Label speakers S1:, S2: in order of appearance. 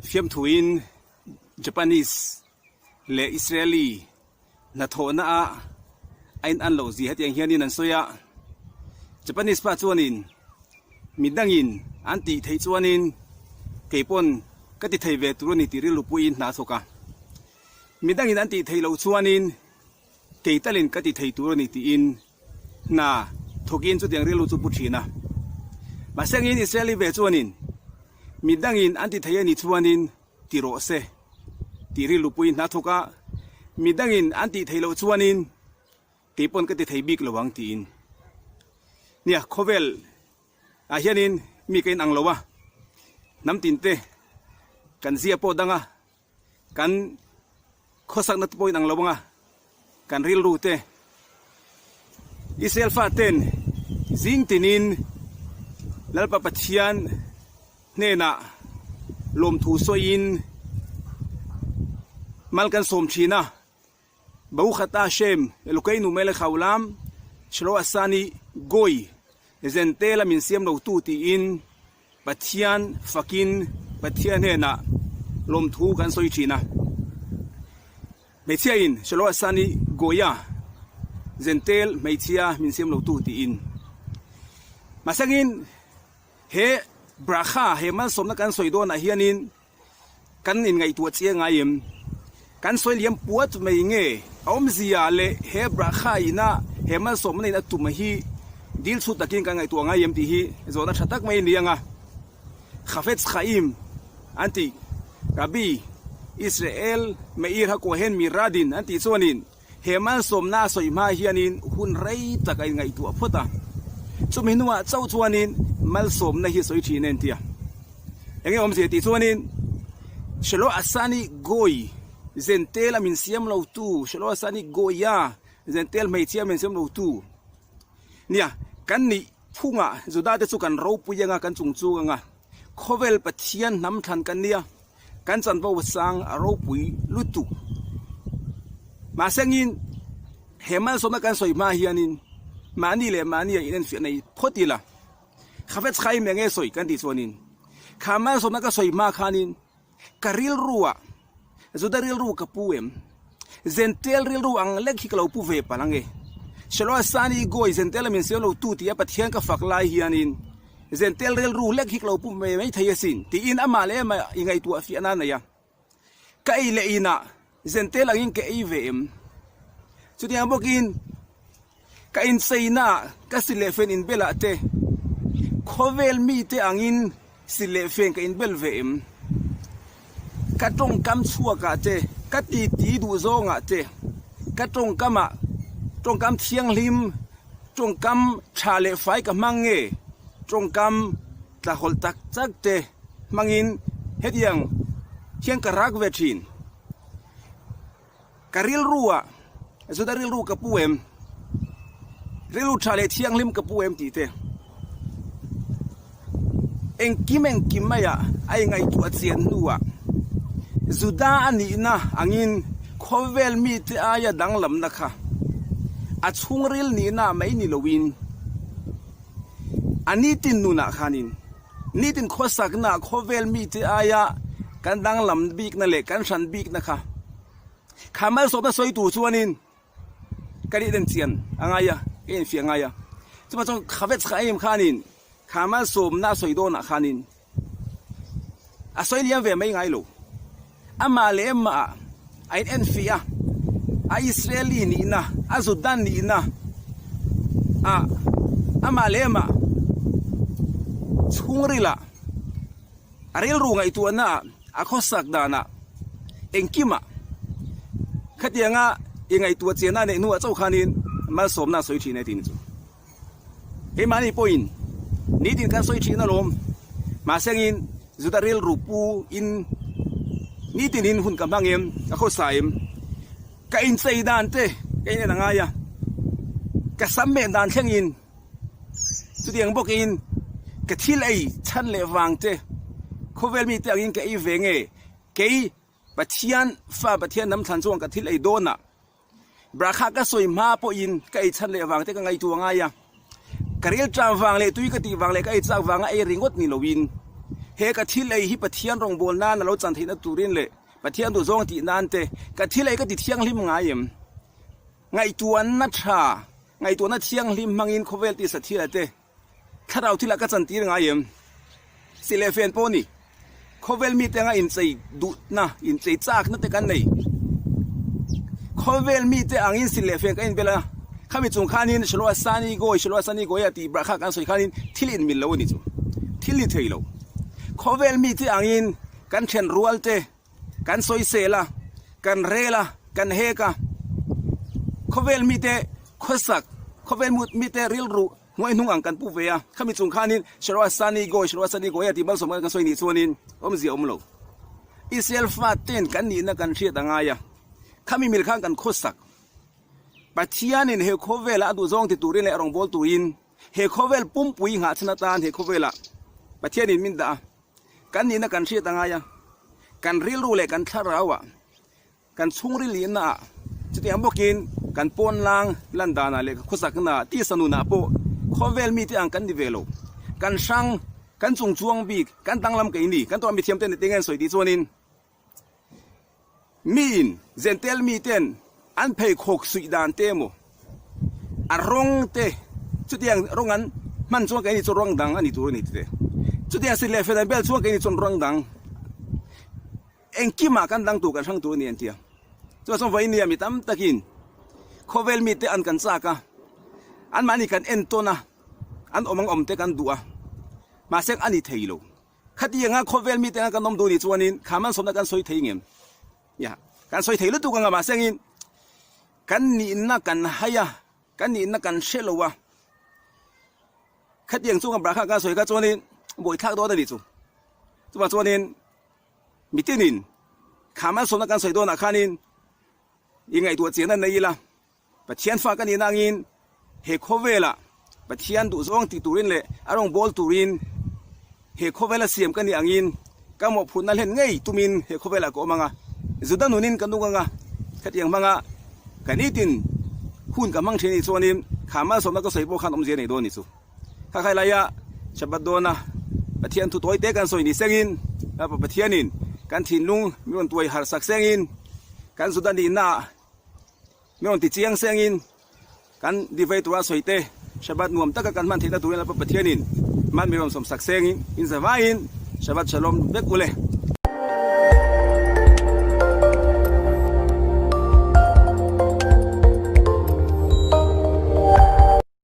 S1: Fiamthuin Japanese leh Israeli hnathawhna ah a in an loh zia hetiang hianin an sawi a, Japanese pa chuanin midangin an tih theih chuanin keipawn ka ti thei ve tur a ni tih rilru puiin hna a thawk a, midangin an tih theih loh chuanin kei talin ka ti thei tur a ni tiin hna thawkin chutiang rilru chu pu thin a. Mahse angin Israeli ve chuanin midangin an ti thei a nih chuanin ti rawh se tih rilru puiin hna thawk a, midangin an tih theih loh chuanin kei pawn ka ti thei bik lo ang tiin. Nia, khawvel ah hianin mi ka inang lo a, hnam tinte kan zia pawh dang a, Kan khawsakna te pawhin ang lo ang a, kan rilru te Israel faten zing tinin Lalpa Pathian hnenah lawmthu sawiin mal kan sawm thin a, Baruch atah Hashem Elokeinu melech haolam shelo asani goy Zentela min siam lo tu tiin Pathian fakin Pathian hnenah lawmthu kan sawi thin a. Hmeichhia in Shelo Asani Goya Zentel hmeichhia min siam lo tu tiin. Mahsengin he bracha he malsawmna kan sawi dawnah hianin Kan inngaihtuah chiang ngai em? Kan sawi liam puat mai nge? A awmzia leh he Bracha ina he malsawmna in a tum hi dil chhut takin kan ngaihtuah ngai em tih hi zawhna tha tak mai a ni ang a. Chafetz Chaim an tih Rabbi Israel Meir HaKohen Miradin an tih chuanin He malsawmna a sawi hma hianin hun rei tak a inngaihtuah phawt a, chumi hnuah chauh chuanin malsawmna hi sawi thin a inti a. Enge awmzia tih chuanin Shelo Asani Goi Zentel a min siam lo tu, Shelo Asani Goia Zentel hmeichhia min siam lo tu nia kan nih phungah Juda te chu kan ropui anga kan chungchung anga khawvel Pathian hnam thlan kan nia. Kan chanvo sang a ropui lutuk. Mahsengin he malsawmna kan sawi hma hianin mahni leh mahni a inenfiah nei phawt ila. Chafetz Chaim eng nge sawi kan tih chuanin kha malsawmna ka sawi hma khanin ka rilruah Juda rilru ka pu em? Zentel rilru ang lek hi ka lo pu ve palh ange. Shelo Asani Goy Zentel a min siam lo tu tia Pathian ka fak lai hianin Zentel rilru lek hi ka lo pu ve mai thei asin tiin amah leh amah i ngaihtuah fiah nan a nei a. Ka ei leh inah Zentel angin ka ei ve em? Chutiang bawkin Ka incheina ka si leh fen inbel ah te khawvel mite angin si leh fen ka inbel ve em? Ka tawngkam chhuak ah te, ka titi duh zawng ah te, ka tawngkam ah tawngkam thianghlim, tawngkam tha leh fai ka hmang nge? Tawngkam tlahawlh tak tak te hmangin hetiang hian ka rak ve thin. Ka rilru ah Juda rilru ka pu em? Rilru tha leh thianghlim ka pu em tih te engkim engkim maiah a ingaihtuah chian hnuah Juda a nihna angin khawvel mite aia danglamna kha a chhungril nihna mai ni loin a nitin nunah khanin nitin khawsakna khawvel mite aia kan danglam bikna leh kan hran bikna kha Kha malsawmna sawi tur chuanin ka nih den chian a ngai a, ka infiah a ngai a. Chuvang chuan Khavetz Chaim khanin kha malsawmna a sawi dawnah khanin a sawi liam ve mai ngai lo. Amah leh amah a in enfiah a, a Israeli nihna, a Juda nihna ah amah leh amah chhungrilah A rilru ngaihtuahna ah, a khawsak danah, engkimah khatianga i ngaihtuah chianna neih hnuah chauh khanin malsawmna a sawi thin e tih ni chu. Keimahni pawhin nitin kan sawi thin alawm. Mahsengin Juda rilru pu in nitinin hun ka hmang em, ka khawsa em, ka inchei dan te ka inen a ngai a, ka sam meh dan thlengin. Chutiang bawkin ka thil ei chhan leh vang te khawvel mite angin ka ei ve nge? Kei Pathian fa Pathian hnam thlan chuan ka thil ei dawnah Brakha ka sawi hma pawhin ka ei chhan leh vang te ka ngaihtuah ngai a. Ka rilṭam vang leh tui ka tih vang leh ka ei chak vanga ei ringawt ni loin he ka thil ei hi Pathian rawngbâwl nân a lo chan theihna turin leh Pathian duhzawng tih nân te ka thil ei ka ti thianghlim ngai em? Ngaihtuahna ṭha, ngaihtuahna thianghlim hmangin khawvel tisa thila te Thlarau thilah ka chantir ngai em? Si leh fen pawh ni. Khawvel mite anga inchei duhna, inchei chakna te kan nei. Khawvel mite angin si leh fen ka inbel a, khami chung khanin Shloa Sani Goi, Shloa Sani Goi a tih brakha kan sawi khanin thil inmil lo a ni chu. Thil ni thei lo. Khawvel mite angin kan then rual te, Kan sawisel a, kan rel a, kan hek a. Khawvel mite khawsak, khawvel mite rilru hnuai hnung ang kan pu ve a. Khami chung khanin Shroa Sani Goi, Shroa Sani Goi a tih malsawm kan sawi nih chuanin awmzia a awm lo. Israel faten kan nihna kan hriat a ngai a. Khami mil khan kan khawsak. Pathianin he khawvela a duhzawng ti turin leh a rawngbâwl turin he khawvel pumpui nghahchhan atan he khawvelah Pathianin min dah a. Kan nihna kan hriat a ngai a, kan rilru leh kan thlarauah, kan chhungril nihnaah, chutiang bawkin kan pawnlang lan danah leh khawsaknaah, tisa nunah pawh khawvel mite ang kan ni ve lo. Kan hrang, kan chungchuang bik, kan danglam keini, kan tuah mithiamte ni teng en sawi tih chuanin, Miin Jentail miten an pheikhawk suih dan te emaw, a rawng te, chutiang rawng an hman chuan keini chu rawng dang a ni tur a ni tite. Chutiang sit leh fen an bel chuan keini chuan rawng dang engkimah kan dang tur kan hrang tur a ni an ti a. Chuvang chuan vawiin nia mi tam takin khawvel mite an kan chak a, anmahni kan entawn a, an awm ang awm te kan duh a, mahse a ni thei lo. Khatianga khawvel mite anga kan awm duh nih chuanin kha malsawmna kan sawi thei ngem? Nia, kan sawi thei lutuk anga mahsengin kan nihna kan hai a, kan nihna kan hre lo a. Khatiang chunga brakha kan sawi kha chuanin buaithlak dawn a nih chu. Chuvang chuanin mitinin kha malsawmna kan sawi dawnah khanin i ngaihtuah chian a nei ila. Pathian fa ka nih nangin he khawvela Pathian duhzawng ti turin leh a rawngbâwl turin he khawvela siam ka nih angin ka mawhphurhna hlen ngei tumin he khawvelah ka awm ang a, Juda nunin ka nung ang a, khatiang hmanga ka nitin hun ka hmang ṭhin anih chuanin kha malsawmna ka sawi pawh khan awmzia nei dawn ni chu. Kha khai laia Shabbat dawna Pathian thu tawi te kan sawi ni sengin Pathianin kan thinlung mi rawn tuai harh sak sengin kan Juda nihnaah Mi rawn ti chiang sengin kan divai tura sawi te Shabbat nuam taka kan hman theihna turin Lalpa Pathianin man mi rawn sawmsak sengin in zavaiin Shabbat Shalom vek u le.